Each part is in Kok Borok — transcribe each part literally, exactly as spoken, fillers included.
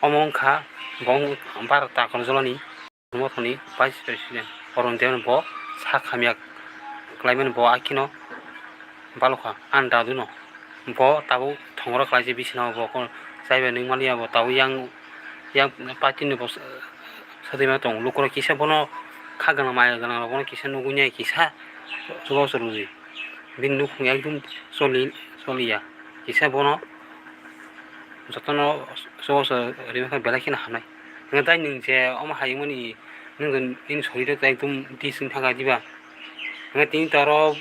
Omo wngkha bo wng Bharat Takhorjolani Mothani Vice President Arun Dev bo sak hamya khlaimani bo akhino balokha ani daduno. Bo tabuk thongro khlaijak bisino bo chaibai nung manya bo tabuk yang yang party ni bo swtwi ma tongo. Lukurok kisa bono kha gwnang maya gwnang rok bono kisa nugwi nai kisa chubachu rwdi. Bini nukhung ekdum choli choliya kisa bono jotono chubachu rwkha belai kheno hamnai. Hwnkhe tai nwng je omo hayungmani nwng nini soriro ekdum dis wng thangkha diba? Hwnkhe tini to oro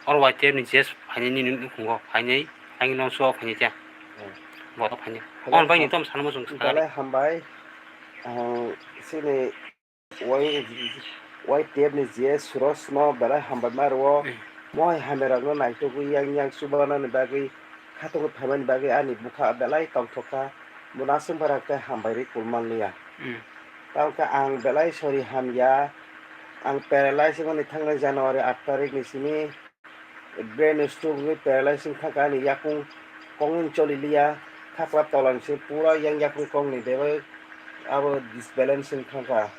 oro Y T F ni G S phainai nini nukhungo phainai. Ang no so phani kya. Hmm. Boto phani. Belai On bai ni ham-, tom sanmo sung belai hambai. Ang sini Y-, Y T F ni G S Suraj no belai hambai ma rwo. Hmm. Mohai hamya rok no naitugwi yang yang chubanani bagwi khatungwi phaimani bagwi ani bwkha belai tongthok kha. Bo nasung bara khe hambai ri kulman liya. Hmm. Tamo khe ang belai sori hamya. Ang paralyze wngmani thangnai January aat tarik ni simi. Brain stroke wngwi paralyze wng thangkha ani yakung kongni choli liya, khaklap tolani se pura yang yakung kongni bebak abo disbalance wng thangkha.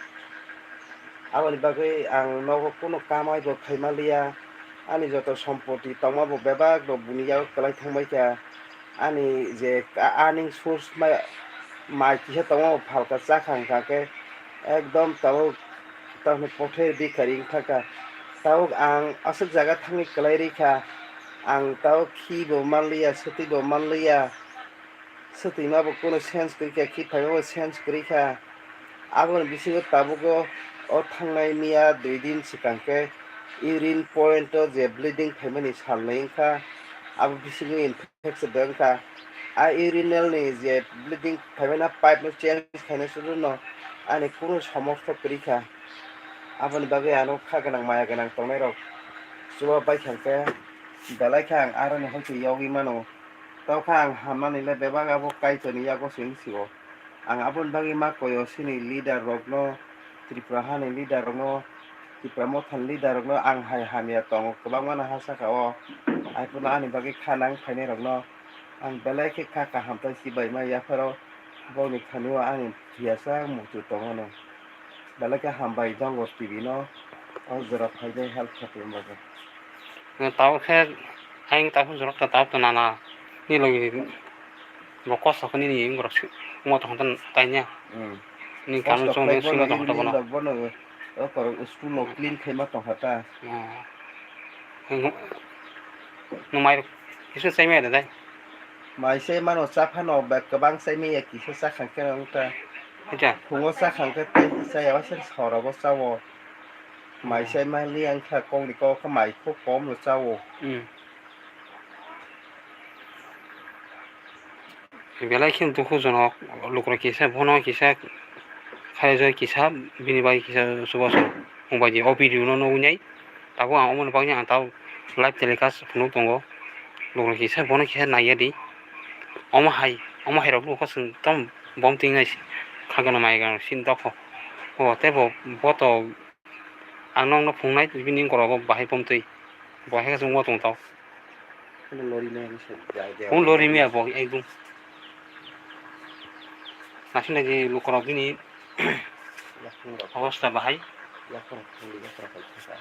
Aboni bagwi ang nogo kunu kamai bo khaima liya, ani joto sompoti tongma bo bebak bo buni yago kwlai thangbai kha. Ani je a-, earning source ma-, mai kisa tongo phalka chakha wngkha khe ekdom tabuk tamni kothai bikari wngkha kha. Tabuk ang aswk jaga thangwi kwlai rikha, ang tabuk khi bo manliya, swtwi bo manliya, swtwima bo kunu sense kwrwikha, khi phaima bo sense kwrwikha. Aboni bisingo tabugo o thangnai miya dui din swkang khe urine point o je bleeding phaimani salnwi wngkha, abo bisingo infection de wngkha. A urinal ni je bleeding phaimani pipe no change khaina sudu no ani kunu somortho kwrwikha. Aboni bagwi ano kha gwnang maya gwnang tongnai rok chuba baikha hwnkhe belai khe ang aroni hai khe yogwi mano. Tokha ang hamnani le bebak abo Kaitorni yago se wng sio. Ang aboni bagwi ma koyo chini leader rokno, Tripura hani leader rokno, Tipra Mothani leader rokno ang hai hamya tongo kwbangma no ha saka o. Ai phano ani bagwi kha nang phainai rokno ang belai khe kha kaham tai chibai ma yapharo bokni thani o ani thwiyacha muitu tongo no. Belai khe hambai Dongor T V no o jora phainai help khatung bagwi. Tabuk khe ayang tabuk jorok ta tabuk ta nana ni logi bo kosto khe nini borok wngma tongkha tanya. Hmm. Ni kosto kamo chwng khlai sima bono tongkha ta bono. Rok bono o korok school no clean khaima tongkha ta. Oh. Nwng mai rok kisa chai maya da dai? Mai se mano cha phano bag kwbang chai maya kisa cha khang khe wng ta. Acha. Phungo cha khang khe tei chaya waisa sorogo chao. Mai chai ma li ang kha kok ni kok khe mai khub kom no chao. Hmm. Belai khe dukhujonok, lukurok kisa bono kisa khaijak kisa bini bai kisa chubachu mobile di o video no nugwi nai. Tabuk ang omo ni bagwi ang tabuk live telecast phunuk tongo. Lukurok kisa bono kisa naiya di. Omo hai, omo hai rok nukha chwng tamo bom twi nai kha gana mai gana sin dokho. O tei bo boto ang nokno phunuknai bini gorogo bahai bom twi. Bo hai khe chwngno tong tao. Phone lori maya bo ekdom. Naising naidi lukurok bini Yaphang rok. Obosta bahai. Yaphang phang yaphang phang thaka.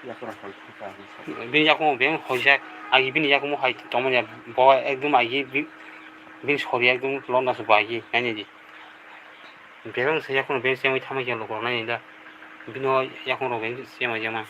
Yaphang phang thaka hinwi sa. Bini yakumo beng hoijak. Agi bini yakumo hai tongmani bo ekdom agi bi-, bini sori ekdom londa se bo agi nainai di. Bebeng se yakuno beng semai thamai khe lukurok nainai da. Bini yakuno beng semai jama.